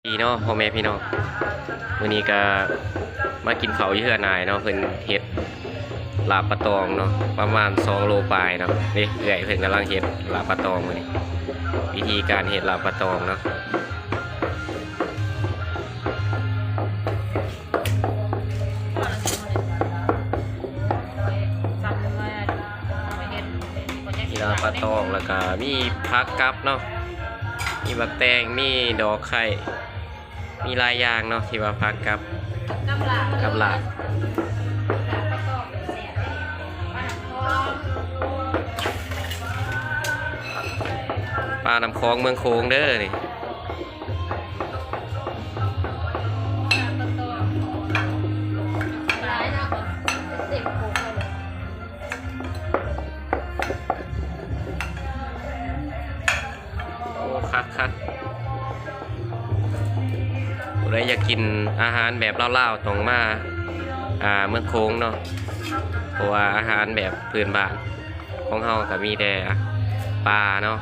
ດີເນາະ ພໍ່ແມ່ພີ່ນ້ອງ ມື້ນີ້ກະມາກິນເຂົ້າຢູ່ເຮືອນອ້າຍເນາະ ເພິ່ນເຮັດລາບປາຕອງເນາະ ປະມານສອງໂລປາຍເນາະ. ເດ້ ເອື້ອຍເພິ່ນກຳລັງເຮັດລາບປາຕອງມື້ນີ້ ວິທີການເຮັດລາບປາຕອງເນາະ. ລາບປາຕອງ ແລ້ວກະມີຜັກກັບເນາະ ມີບັກແຕງ ມີດອກໄຂ່ ມີຫຼາຍຢ່າງເນາະ ທີ່ວ່າຜັກກັບ ກັບລາບ ປານ້ຳຂອງເມືອງໂຂງເດີນີ້. ໂອ້ ຄັກໆ ຜູ້ໃດຢາກກິນອາຫານແບບລາວໆ ຕ້ອງມາ ອ່າ ເມືອງໂຂງເນາະ ເພາະວ່າອາຫານແບບພື້ນບ້ານຂອງເຮົາກະມີແຕ່ປາເນາະ.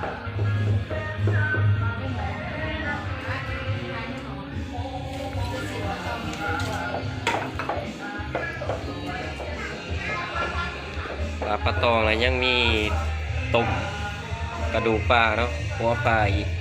ລາບປາຕອງ ແລ້ວຍັງມີຕົ້ມກະດູກປາເນາະ ຫົວປາອີກ.